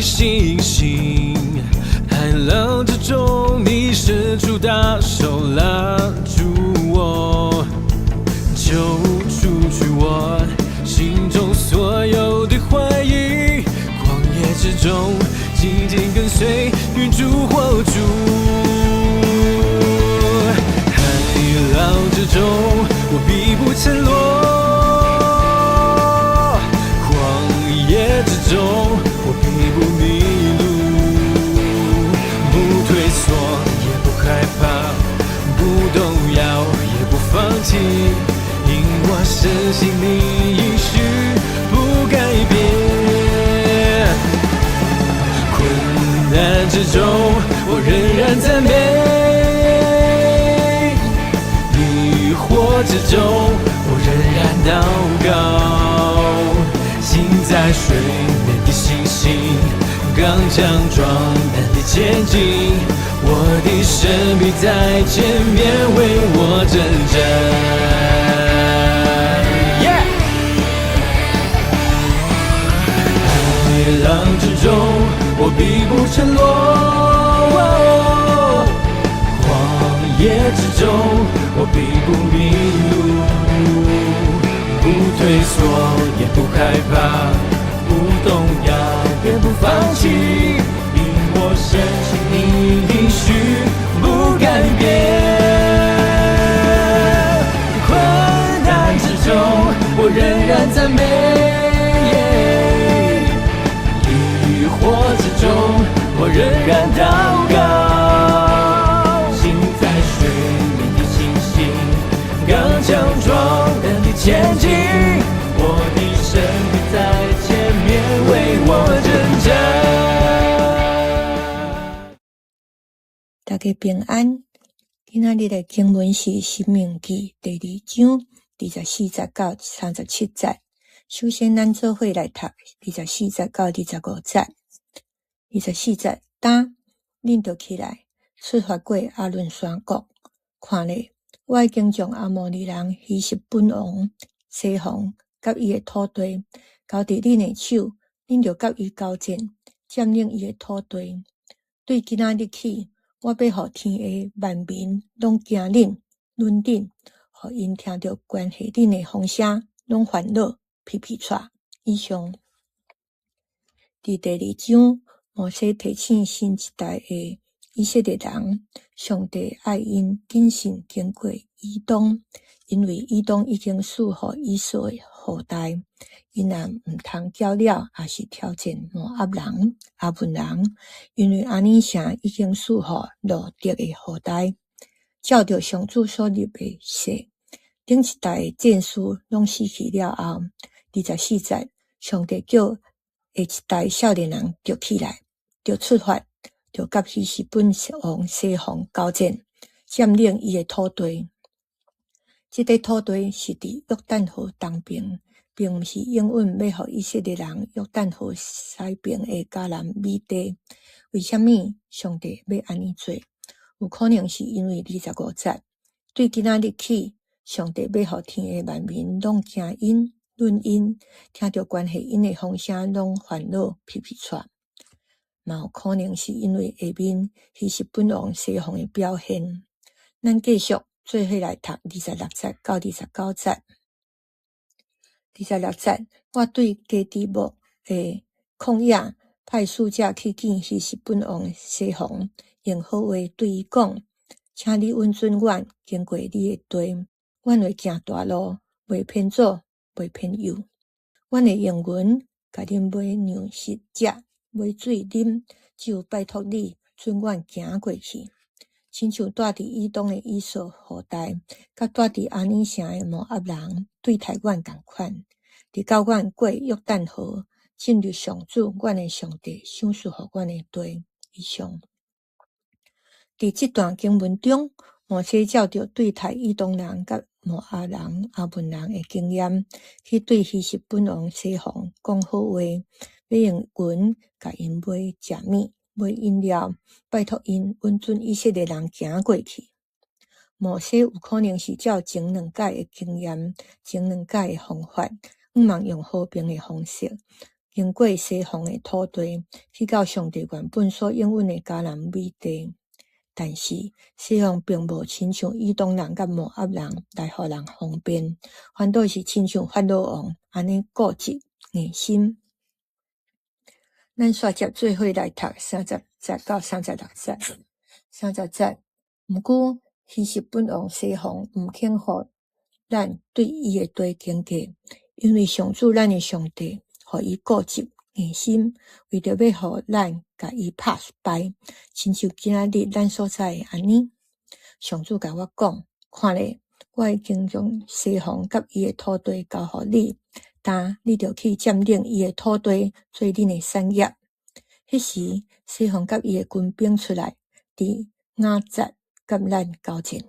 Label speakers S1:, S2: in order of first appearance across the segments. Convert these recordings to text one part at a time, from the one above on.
S1: 星星。海浪之中，你伸出大手拉住我，就除去我心中所有的懷疑。曠野之中，緊緊跟隨雲柱火柱。海浪之中，我必不沉落；曠野之中，我必不迷路。不退縮，也不害怕，不動搖，也不放棄，因我深信你應許不改變。困難之中，我仍然讚美；疑惑之中，我仍然禱告。行在水面的星星，剛強壯膽的前進，我的神必在前面為我征戰。Yeah! 海浪之中，我必不沉落；曠野之中，我必不迷路。不退縮，也不害怕，不動搖，也不放棄，因我深信你應許不改變。困難之中，我仍然讚美；疑惑之中，我仍然禱告。行在水面的星星，剛強壯膽的前進，我的神必在前面為我征戰。
S2: 大家平安。今仔日的經文是《申命記》第二章24節到37節。首先，咱做伙來讀24節到25節。二十四節，今恁著起來，出發過亞倫山谷，看咧，我已經將亞摩利人希實本王西宏佮伊的土地交佇恁的手，恁著佮伊交戰，佔領伊的土地。對今仔日起，我欲予天下萬民攏驚恁、忍恁，予𪜶聽著關係恁的風聲，攏煩惱，皮皮掣。以上。佇第二章，摩西提醒新一代的以色列人，上帝愛𪜶謹慎經過以東，因為以東已經賜予以掃的後代，𪜶也毋通攪擾，抑是挑戰摩押人、亞捫人，因為亞尼城已經賜予羅得的後代。照著上主所立的誓，頂一代的戰士攏死去了後，二十四節，上帝叫下一代少年人著起來，著出發，著佮希實本王西宏交戰，佔領伊的土地。這塊土地是佇約旦河東邊，並毋是應允欲予以色列人約旦河西邊的迦南美地。為啥物上帝欲按呢做？有可能是因為二十五節，對今仔日起，上帝欲予天下萬民攏驚𪜶、忍𪜶，聽著關係𪜶的風聲攏煩惱皮皮掣。嘛有可能是因為下面希實本王西宏的表現。咱繼續做伙來讀26節到29節。二十六節，我對基底莫的曠野派使者去見希實本王西宏，用好話對伊講：請你允准阮經過你的地，阮會行大路，袂偏左，袂偏右。阮會用銀共恁買糧食食，買水啉，只有拜託你准阮行過去。親像住佇以東的以掃後代，佮住佇亞尼城的摩押人對待阮仝款，直到阮過約旦河，進入上主阮的上帝賞賜予阮的地。以上。佇這段經文中，摩西照著對待以東人佮摩押人、亞捫人的經驗，去對希實本王西宏講好話，欲用銀共𪜶買食物、買飲料，拜託𪜶允准以色列人行過去。摩西有可能是照前兩擺的經驗、前兩擺的方法，向望用和平的方式，經過西宏的土地，去到上帝原本所應允的迦南美地。但是西宏並無親像以東人佮摩押人來予人方便，反倒是親像法老王按呢固執硬心。咱煞接做伙來讀30節到36節。30節，毋過希實本王西宏毋肯予咱對伊的地經過，因為上主咱的上帝予伊固執硬心，為著欲予咱共伊拍敗，親像今仔日咱所知的按呢。上主共我講：看咧，我已經將西宏佮伊的土地交予你，今你著去佔領伊的土地，做恁的產業。彼時，西宏佮伊的軍兵出來，佇雅雜佮咱交戰。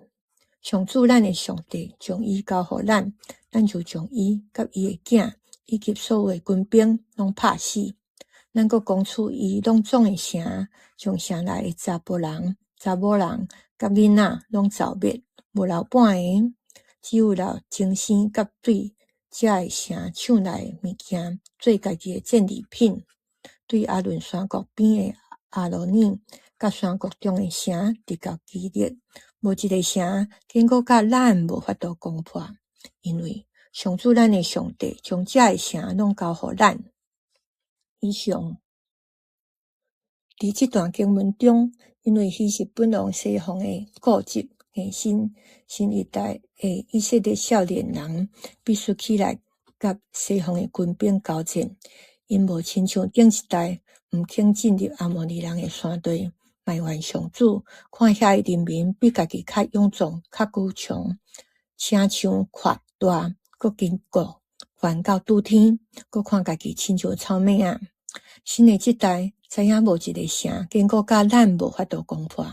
S2: 上主咱的上帝將伊交予咱，咱就將伊佮伊的囝以及所有的軍兵攏拍死。咱閣攻取伊攏總的城，將城內的查埔人、查某人佮囡仔攏剿滅，無留半个，只有留精牲佮對這个城搶來的物件做家己的戰利品。對亞倫山谷邊的亞羅爾佮山谷中的城，直到基列，無一个城堅固甲咱無法度攻破，因為上主咱的上帝將這个城攏交予咱。以上，佇這段經文中，因為希實本王西宏的固執硬心，新一代的以色列少年人必須起來佮西宏的軍兵交戰。𪜶無親像頂一代毋肯進入亞摩利人的山地，埋怨上主，看遐的人民比家己較勇壯、較堅強，城牆闊大，閣堅固，懸到拄天，閣看家己親像草蛸仔。新的這代知影無一个城堅固甲咱無法度攻破，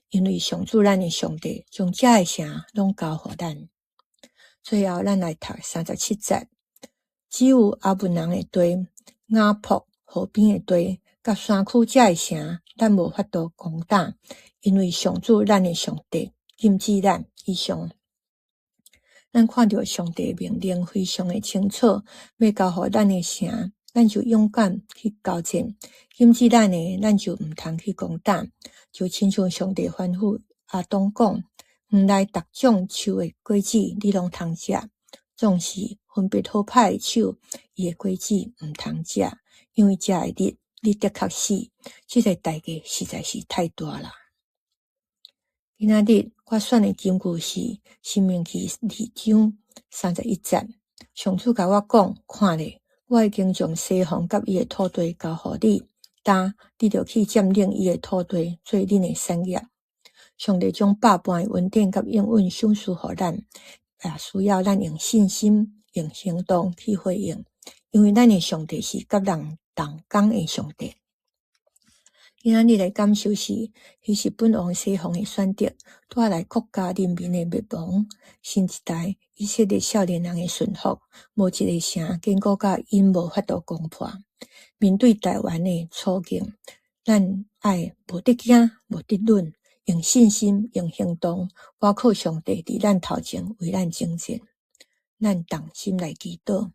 S2: 因為上主咱的上帝將這个城攏交予咱。最後，咱來讀37節，只有亞捫人的地、雅博河邊的地，佮山區這个城，咱無法度攻打，因為上主咱的上帝禁止咱。以上，咱看著上帝命令非常的清楚，欲交予咱的城，咱就勇敢去交戰；禁止咱的，咱就毋通去攻打。就親像上帝吩咐亞當講：園內逐種樹的果子，你攏通食；總是分別好歹的樹，伊的果子毋通食，因為食的日，你的確死。這个代價實在是太大啦。今仔日我選的金句是《申命記》2章31節。上主共我講：看咧，我已經將西宏佮伊的土地交予你，今你著去佔領伊的土地，做恁的產業。上帝將百般的恩典佮應允賞賜予咱，也需要咱用信心、用行動去回應，因為咱的上帝是佮人同工的上帝。今仔日的感受是，彼是本王西宏的選擇，帶來國家人民的滅亡。新一代以色列少年人的順服，無一个城堅固甲𪜶無法度攻破。面對台灣的處境，咱愛無得驚，無得忍，用信心，用行動，倚靠上帝佇咱頭前為咱征戰。咱同心來祈禱。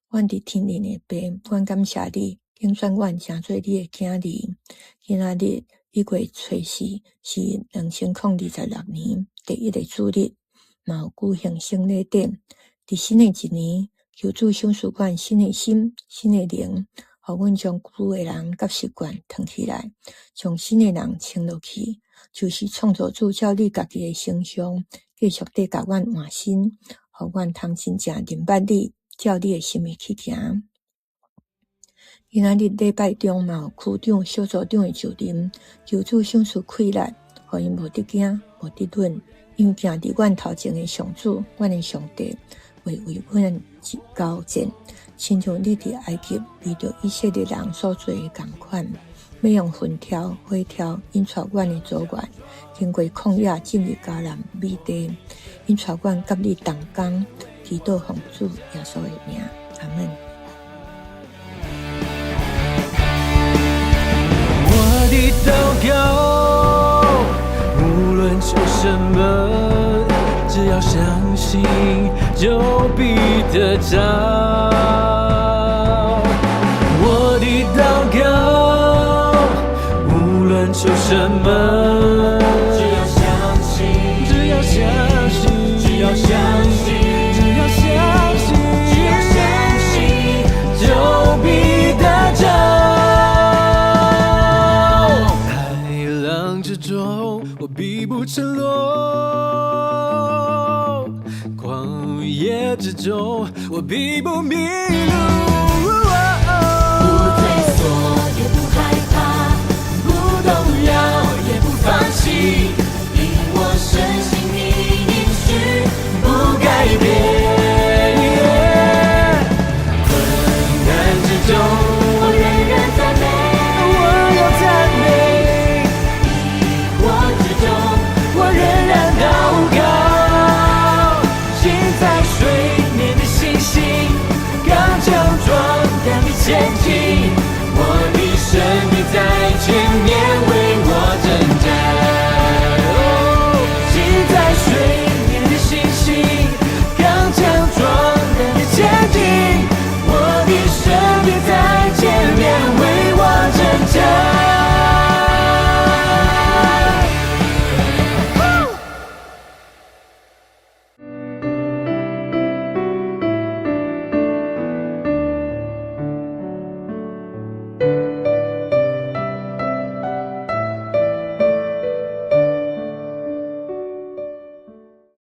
S2: 阮佇天頂的父，阮感謝你，揀選阮成做你的囝兒。今仔日1月初4是2026年第一个主日，嘛有舉行聖禮典。佇新的一年，求主賞賜阮新的心、新的靈，予阮將舊的人佮習慣褪起來，將新的人穿落去，就是創造主照你家己的形象，繼續地共阮換新，予阮通真正認捌你，照你的心意去行。今仔日禮拜中嘛有區長、小組長的就任，求主賞賜氣力，予𪜶無得驚、無得忍，因為行佇阮頭前的上主，阮的上帝會為阮交戰，親像你佇埃及為著以色列人所做的仝款，欲用雲柱、火柱引帶阮的祖源，經過曠野進入迦南美地，引帶阮佮你同工，祈禱奉主耶穌的名，阿門。
S1: 我的禱告，無論求什麼，只要相信，就必得著。能求什麼？
S3: 只要相信，
S1: 只要相信，
S3: 只要相信，
S1: 只要相信，
S3: 只要相信，
S1: 就必得著。海浪之中，我必不沉落；曠野之中，我必不迷路。
S3: 不退縮，也不害怕，不動搖，也不放棄，因我深信你應許不改變。
S1: 困難之中，
S3: 我仍然讚美，
S1: 我要讚美；
S3: 疑惑之中，
S1: 我仍然禱告。心在水面的星星，剛強壯膽的前進。